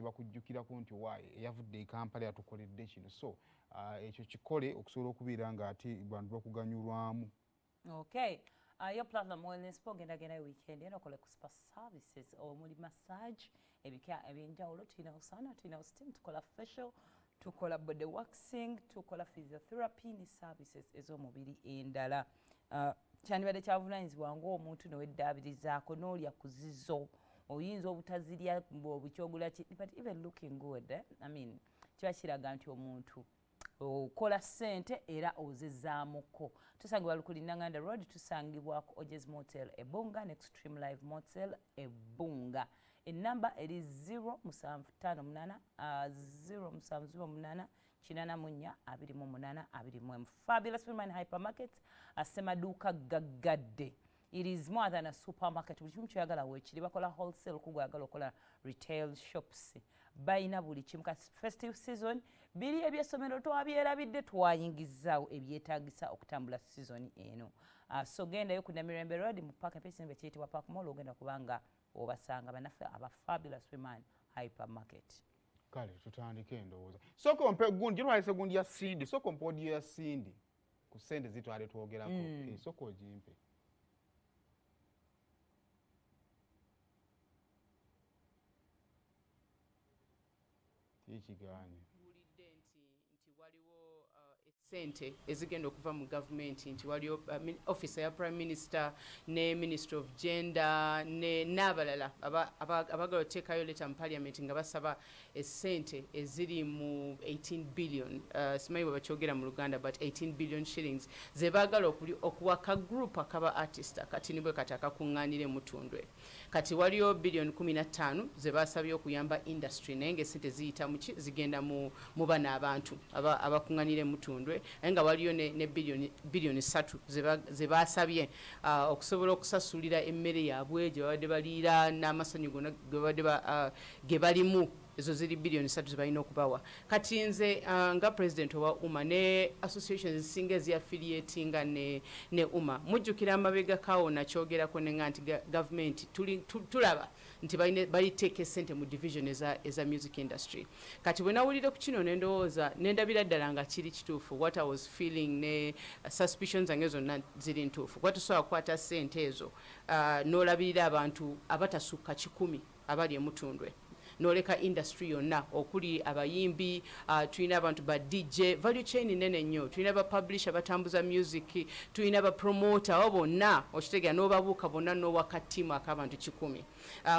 Bakujjukirako nti waaye eyavudde e Kampala yatukoledde kino. So ekyo kikole okusobola okubeera nga ate bantu bakuganyulwamu. Okay. Yo Platinum Wellness Spa, ogenda gendayo weekend eno okole ku spa services omuli massage ebika ebyenjawulo. Tulinawo sauna, tulinawo steam, tukola facial, tukola body waxing, tukola physiotherapy ne services ez'omubiri endala. Kyandibadde kyavunanyizibwa ng'omuntu neweddaabirizaako n'olya ku zizo oyinza obutazirya obukyogula, but even looking good, eh? I mean, kiba kiraga nti omuntu okola ssente era ozezaamuko. Tusangibwa Lukuli Nanganda Road, tusangibwa ku Oges Motel Ebunga ne Extreme Live Motel Ebunga. Enamba eri 0758 0708 84 28 21. Fabulous Women Hypermarket, semaduuka gaggadde. It is more than a supermarket. Buli kimu kyoyagala weekiri. Bakola wholesale, kugwagala okola retail shops, balina buli kimu. Ka festive season, biri ebyessomero twabyerabidde, twayingizaawo ebyetaagisa okutambula season eno. So gendayo ku Namirembe Road mu park ekizimbe kiyitibwa Park Mall, ogenda kubanga obasanga bannaffe aba Fabulous Women Hypermarket. Kale tutandike endowooza. Sooka ompe gundi gitwalise, gundi ya Cindy. Sooka ompe audio ya Cindy ku sente zitwale twogerako. Sooka ogimpe. Kikigaanye. Wulidde nti waliwo sente ezigenda okuva mu gavumenti, nti waliwo office ya Prime Minister ne Ministry of Gender n'abalala abaagala okuteekayo letter mu Parliament nga basaba esente eziri mu 18 billion, simanyi bwe bakyogera mu Luganda, but 18 billion shillings ze baagala okuwa ka group akaba artist akatini bwe kati akakuŋŋaanira emutundwe. Kati waliyo billion 15 ze basabye okuyamba industry, naye ng'esente ziyita muki, zigenda mu bano abantu abakuŋŋaanira emutundwe, naye nga waliyo ne billion 3 ze basabye okusobola okusasulira emmere yaabwe gye babadde baliira n'amasanyu gonna ge babadde ge balimu. Ezo ziri billion 3 ze balina okubawa. Kati nze nga president owa UMA ne associations ezisinga eziaffiliatinga ne UMA, mujjukira amabega kawo nakyogerako nenga nti gavumenti tulaba nti baliteeka esente mu division eza music industry. Kati bwe nawulire ku kino nendowooza nendabira ddala nga kiri kituufu. What I was feeling ne suspicions zange zonna ziri ntuufu, kuba tosobola kukwata sente ezo n'olabirira abantu abatasukka 100 abali emutundwe n'oleka industry yonna okuli abayimbi, tulina abantu ba DJ, value chain nene nnyo, tulina ba publisher batambuza music, tulina ba promoter, abo bonna okitegeera n'obabuuka bonna n'owaka ttiimu ak'abantu 100.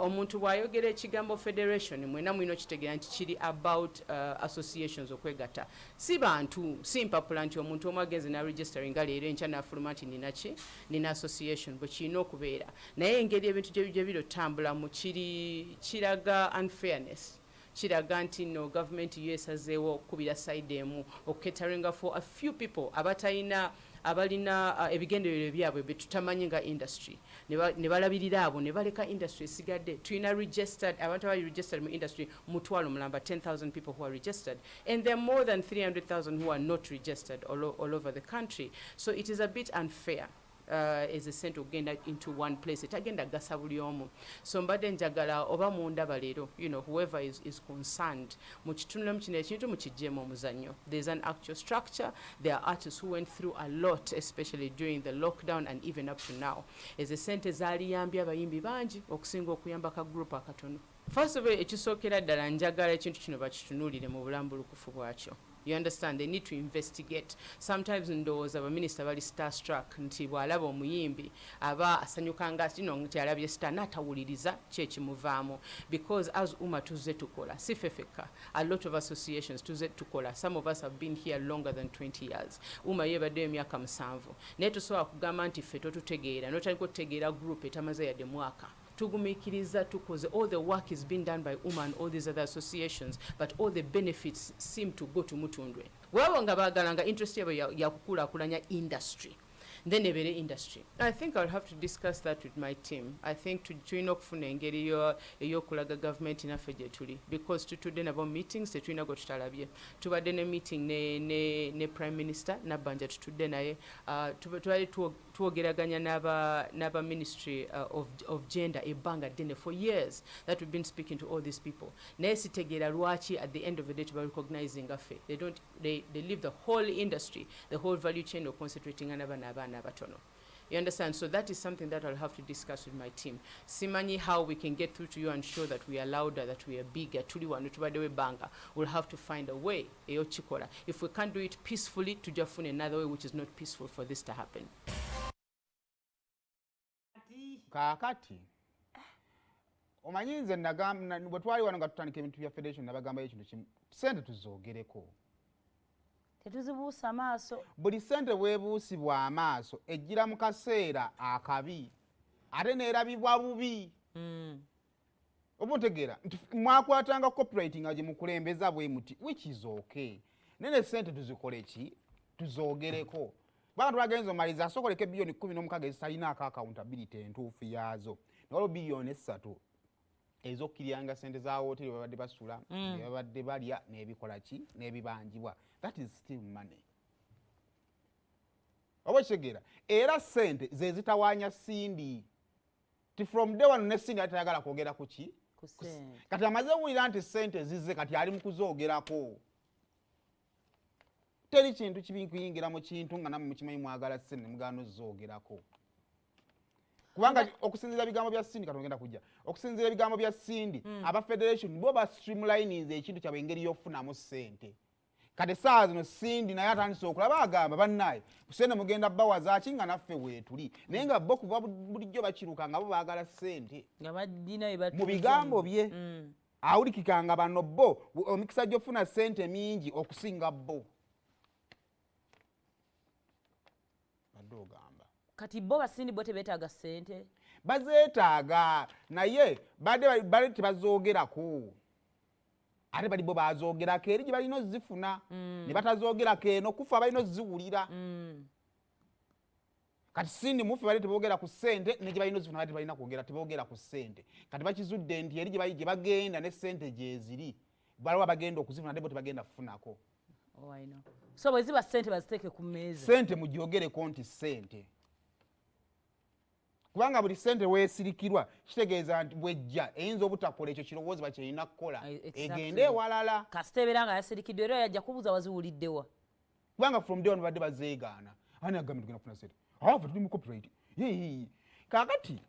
Omuntu bw'ayogera ekigambo federation, mwena mulina okitegeera nti kiri about associations okwegatta, si bantu, si mpapula nti omuntu omu agenze naregisteringa leero enkya n'afuluma nti nina ki, nina association. Bwe kirina okubeera, naye engeri ebintu gye biri otambulamu kiri kiraga unfairness, kiraga nti no gavumenti yo esazeewo okukubira side emu, okucateringa for a few people abatalina, abalina ebigendererwa ebyabwe betutamanyi nga industry, ne balabirira abo ne baleka industry esigadde. Tulina registered abantu abali registered mu industry 100,000, 10,000 people who are registered, and there are more than 300,000 who are not registered all over the country. So it is a bit unfair ezesente okugenda into one place etagenda gasa buli omu. So mbadde njagala oba mundaba leero, whoever is concerned, mukitunulemu kino ekintu, mukiggyemu omuzannyo. There's an actual structure. There are artists who went through a lot, especially during the lockdown and even up to now. Ezo sente zaaliyambye abayimbi bangi okusinga okuyamba ka group akatono. First of all, ekisookera ddala, njagala ekintu kino bakitunuulire mu bulambulukufu bwakyo. You understand? They need to investigate. Sometimes ndowooza abaminisita bali starstruck, nti bw'alaba omuyimbi aba asanyuka nga kino nti alabye star, n'atawuliriza ki ekimuvaamu, because as UMA tuzze tukola, si ffe ffekka, a lot of associations tuzze tukola. Some of us have been here longer than 20 years. UMA yebaddeyo emyaka 7, naye tosobola kugamba nti ffe totutegeera notandika otutegeera group etamaze yadde mwaka. Tugumiikiriza, tukoze. All the work is being done by UMA and all these other associations, but all the benefits seem to go to Mutundwe. Bwabo nga baagala nga interest yabwe yakukulaakulanya industry, then ebeere industry. I think I'll have to discuss that with my team. I think tulina okufuna engeri ey'okulaga gavumenti naffe gye tuli, because tutudde nabo meetings, tetulina gwe tutalabye. Tubadde ne meeting ne Prime Minister Nabbanja, tutudde naye, tubadde. Twogeraganya n'aba Ministry of Gender ebbanga ddene, for years that we've been speaking to all these people, naye sitegeera lwaki at the end of the day tubarecognizinga ffe. They don't, they leave the whole industry, the whole value chain of concentrating n'abaana, abaana abatono. You understand? So that is something that I'll have to discuss with my team. Simanyi how we can get through to you and show that we are louder, that we are bigger. Tuli wano, tubaddewo ebbanga. We'll have to find a way ey'okikola. If we can't do it peacefully, tujja kufuna another way which is not peaceful for this to happen. Kaakati omanyi nze bwe twali wano nga tutandika ebintu bya federation, nabagambayo ekintu kimu: sente tuzoogereko. Tetuzibuusa maaso. Buli sente bwebuusibwa amaaso ejjira mu kaseera akabi ate neerabibwa bubi. Oba otegeera nti mwakwatanga copyright nga gye mukulembeza bwe muti, which is okay, naye ne sente tuzikole ki? Tuzoogereko, kubanga twagenza omaliza asokoleka 16 billion ezitalinaako accountability entuufu yaazo, newaliwo 3 billion ez'okkiryanga sente za wooteri babadde basula, bye babadde balya n'ebikola ki n'ebibanjibwa. That is still money, oba okitegeera? Era sente ze zitawaanya Cindy ti from day one ne Cindy ali tayagala kwogera ku ki? Ku sente. Kati amaze owulira nti sente zizze, kati ali mu kuzoogerako. Teri kintu kibi kuyingira mu kintu nga nammwe mukimanyi mwagala sente, nemugaana ozoogerako, kubanga okusinziira ebigambo bya Cindy, kati ogenda kujja okusinziira ebigambo bya Cindy, aba federation bo ba streamlininze ekintu kyabwe, engeri y'okufunamu sente. Kati essaawa zino Cindy naye atandise okulaba, agamba, "Bannaye, sente mugenda bawazaaki nga naffe weetuli?" Naye nga bo kuva bulijjo bakiruka nga bo baagala sente. Nga balina bye batuuza. Mu bigambo bye awulikika nga bano bo omikisa gy'ofuna sente mingi okusinga bo. Badde ogamba. Kati bo ba Cindy bo tebeetaaga ssente? Bazeetaaga, naye badde bali tebazoogerako, ate bali bo bazoogerako eri gye balina ozifuna, ne batazoogerako eno kufa balina oziwulira. Kati Cindy mufe bali teboogera ku ssente, ne gye balina ozifuna bali tebalina kwogera, teboogera ku ssente. Kati bakizudde nti eri gye bagenda ne ssente gyeziri, baliwo abagenda okuzifuna ate bo tebagenda kufunako. Oh, I know. So bwe ziba ssente baziteeke ku mmeeza. Ssente mugyogereko nti ssente, kubanga buli ssente weesirikirwa kitegeeza nti bwejja eyinza obutakola ekyo kirowoozebwa kyerina kukola. Egende ewalala. Kasita ebeera nga yasirikiddwa, era yajja kubuuza, waziwuliddewa? Kubanga from day one badde bazeegaana. Ani agambye tugenda kufuna ssente? Ah, ffe tuli mu copyright. Yee. Kaakati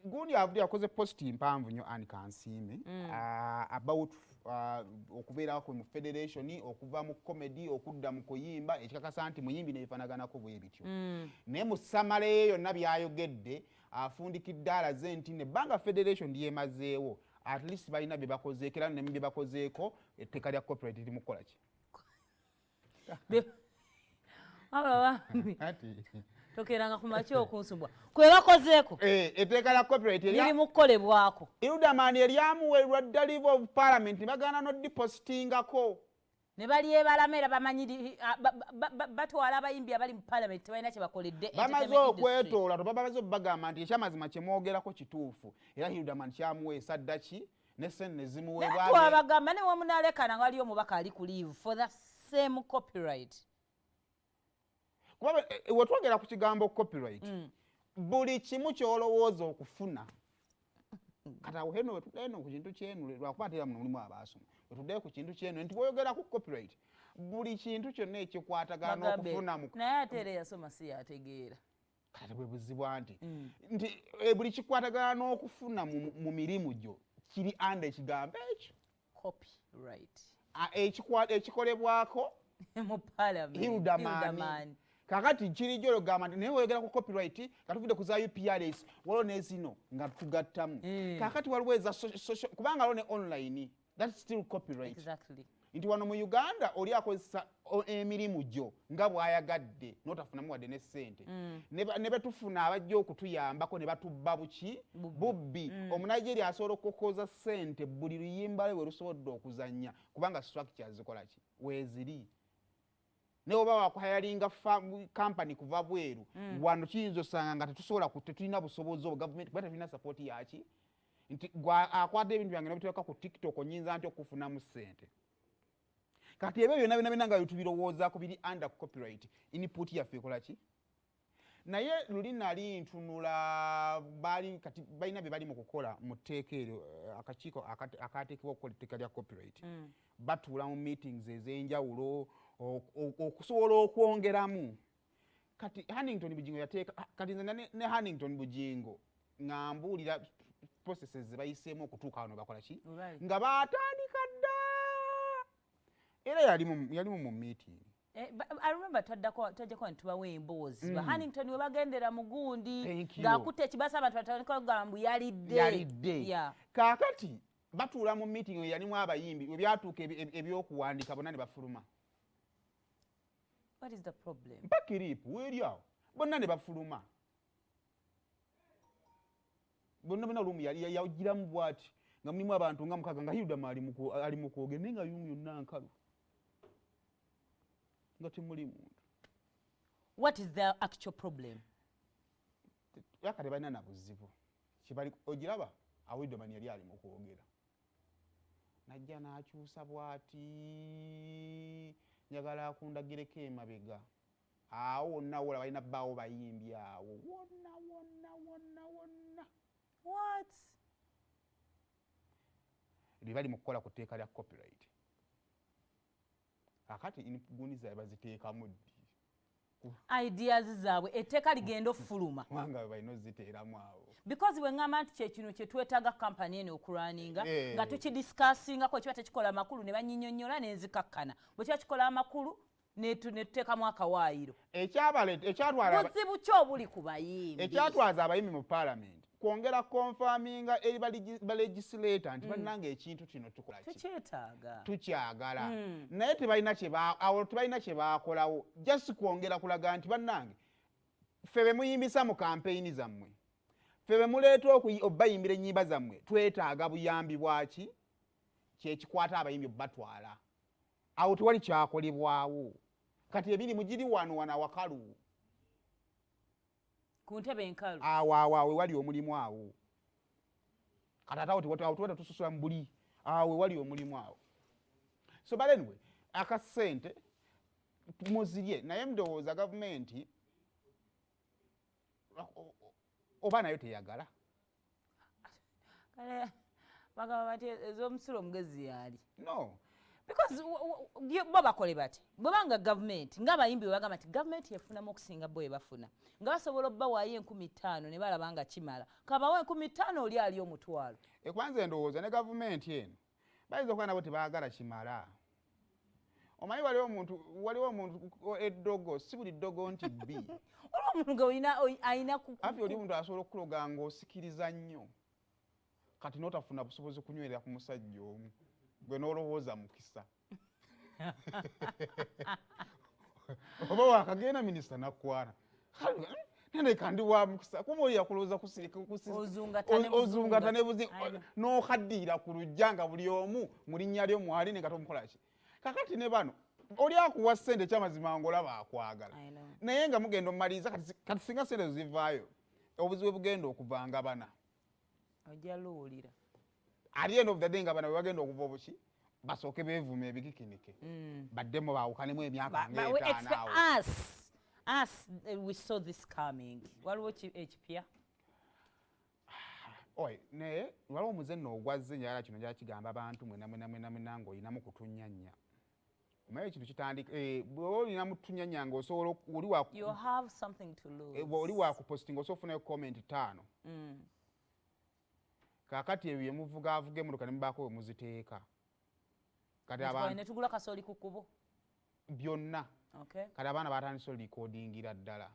gundi avudde yakoze post mpanvu nnyo, Anne Kansiime, about okubeerako mu federation, okuva mu comedy okudda mu kuyimba, ekikakasa nti muyimbi, nebifaanaganako bwe bityo. Naye mu summary ye yonna byayogedde, afundikidde alaze nti nebbanga federation lyemazeewo, at least balina bye bakozeeko, era nemu bye bakozeeko etteeka lya copyright liri mu kukola ki? Wabula bambi, Ati tokeranga ku makya okunsumbwa kwe bakozeeko. Etteeka lya copyright liri mu kukolebwako. Hilderman eryamuweerwa dda leave of parliament, ne bagaana nodipositingako. Ne balyebalama, era bamanyi batwala abayimbi abali mu parliament tebalina kye bakoledde bamaze entertainment industry. Okwetoola toba bamaze obagamba nti ekyamazima kyemwogerako kituufu, era Hilderman kyamuweesa ddaki ne sente ne zimuweebwa. Twabagamba ne wemunalekana nga waliyo omubaka ali ku leave for the same copyright. Kuba wetwogera ku kigambo copyright, buli kimu kyolowooza okufuna. Kati awo heno wetuddayo eno ku kintu kyenu, lwakuba ate era muno mulimu abaasoma, wetuddayo ku kintu kyenu nti bw'oyogera ku copyright, buli kintu kyonna ekikwatagana Bagambe, n'okufuna mu naye ate era eyasoma si yategeera. Kati bwe buzibwa nti buli kikwatagana n'okufuna mu mirimu gyo kiri under ekigambo ekyo copyright. Ekikolebwako mu parliament. Hilderman. Hilderman. Kakati kiri gyologamba nti naye weyogera ku copyright nga tuvudde ku za UPRS, waliwo nezino nga tugattamu. Kakati waliwo eza social, kubanga waliwo ne online, that's still copyright. Nti wano mu Uganda oli akozesa emirimu gyo nga bw'ayagadde n'otafunamu wadde ne ssente. Ne betufuna abajja okutuyambako ne batubba buki bubbi. Omunigeria asobola okukokoza ssente buli luyimba lwe we lusobodde okuzannya, kubanga structure zikola ki weeziri. Ne oba wakuhayalinga company kuva bweru, wano kiyinza osanga nga tetusobola tetulina busobozi obwo gavumenti, kuba tetulina support yaki nti gwa akwata ebintu byange nobiteeka ku TikTok, nyinza nti okufunamu ssente. Kati ebyo byonna byonna byonna nga bitubirowoozaako biri under copyright. Input yaffe ekola ki? Naye luli nali ntunula, baali kati balina bye bali mu kukola mu tteeka eryo, akakiiko akateekebwa okukola etteeka lya copyright. Batuula mu meetings ez'enjawulo okusobola okwongeramu. Kati Hannington Bugingo yateeka, kati nze ne Hannington Bugingo nga mbuulira processes ze bayiseemu okutuuka wano, bakola ki, nga baatandika dda, era yalimu mu meeting. Eh, I remember twaddako, twajjako ne tubawa emboozi ba Hannington we bagendera mu gundi Thank you. ng'akutte ekibasa, abantu batandika okugamba mbu yalidde. Yalidde. Kaakati batuula mu meeting yalimu abayimbi, we byatuuka ebyokuwandiika bonna ne bafuluma. What is the problem? Mpa clip weeri awo, bonna ne bafuluma bonna bonna. Room yali yagiramu bwati nga mulimu abantu nga 6, nga Hilderman ali mu kwogera, naye nga room yonna nkalu nga temuli muntu. What is the actual problem? Yaka tebalina na buzibu kibali. Ogiraba awo, Hilderman yali ali mu kwogera, najja n'akyusa bw'ati, njagala akundagireko emabega awo wonna wola balina bbaawo bayimbi awo wonna wonna wonna wonna. What? Lye bali mu kukola ku tteeka lya copyright. Kakati gundi zaabwe baziteekamu ddi? Ideas zaabwe, etteeka ligenda ofuluma. Kubanga bwe balina oziteeramu awo. Because bwe ŋŋamba nti kyekino kye twetaaga kampani eno okulwaninga, nga tukidiscussingako, kiba tekikola amakulu ne banyinyonnyola nenzikakkana, bwe kiba kikola amakulu ne tuteekamu akawaayiro. Ekyatwala Buzibu ki obuli ku bayimbi? Ekyatwaza abayimbi mu parliament kwongera confirminga eri balegislator nti bannange, ekintu kino tukola ki? Tukyetaaga. Tukyagala. Naye tebalina awo tebalina kye baakolawo, just kwongera kulaga nti bannange, ffe be muyimbisa mu kampeyini zammwe, ffe be muleeta obayimbira ennyimba zammwe, twetaaga buyambi bwaki kyekikwata abayimbi obubatwala. Awo tewali kyakolebwawo. Kati emirimu giri wano wano awakalu. Ku ntebe enkalu. Awo awo awo wewali omulimu awo. Kati ate awo awo tuba tetusosola mu buli awo wewali omulimu awo. So but anyway, akasente muzirye, naye ndowooza gavumenti oba nayo teyagala. Kale bagamba bati ez'omusulo omugezi yaali. No. Because bo bakole bati, bwebanga gavumenti ng'abayimbi bwe bagamba nti gavumenti efunamu okusinga bo bwe bafuna, nga basobola obbawaayo 5000 ne balaba nga kimala, kabawo 5000, oli ali 100,000. Ekwanza endowooza ne gavumenti eno bayinza okuba nabo tebaagala kimala. Omanyi waliwo omuntu eddogo, si buli ddogo nti bbi. Olwo omuntu nga olina ayina Afi oli omuntu asobola okukuloga ng'osikiriza nnyo, kati n'otafuna busobozi kunywerera ku musajja omu, gwe n'olowooza mukisa oba wakagenda minisita nakwana nendeka ndi wa mukisa, kuba oli yakulowooza. Ozungata ne Ozungata ne buzi I know. N'okaddiira ku lujja nga buli omu mu linnya lyo mwali, ne nga tomukola ki. Kakati ne bano, oli akuwa ssente ekyamazima ng'olaba akwagala, I know. naye nga mugenda omumaliriza. Kati singa ssente zo zivaayo, obuzibu bugenda okuva nga bana Ojja luwulira. At the end of the day nga bana bwe bagenda okuva obuki, basooke beevume ebikikinike, baddemu baawukanemu emyaka But we ng'etaano expect awo. us, we saw this coming. Waliwo ekipya? Oi, naye waliwo omuze nno ogwazze. Njagala kino, njagala kigamba abantu mwena mwena mwena mwena ng'olinamu kutunyanya. Omanyi ekintu kitandika, bw'oba olinamu tunyanya ng'osobola oli wa You have something to lose. Oli wakupositinga, osobola ofunayo comment 5. Kaakati ebyo byemuvuga avuga emmotoka ne mubaako we muziteeka kati abantu Ne tugula kasooli ku kkubo. Byonna. Okay. Kati abaana batandise olikodingira ddala.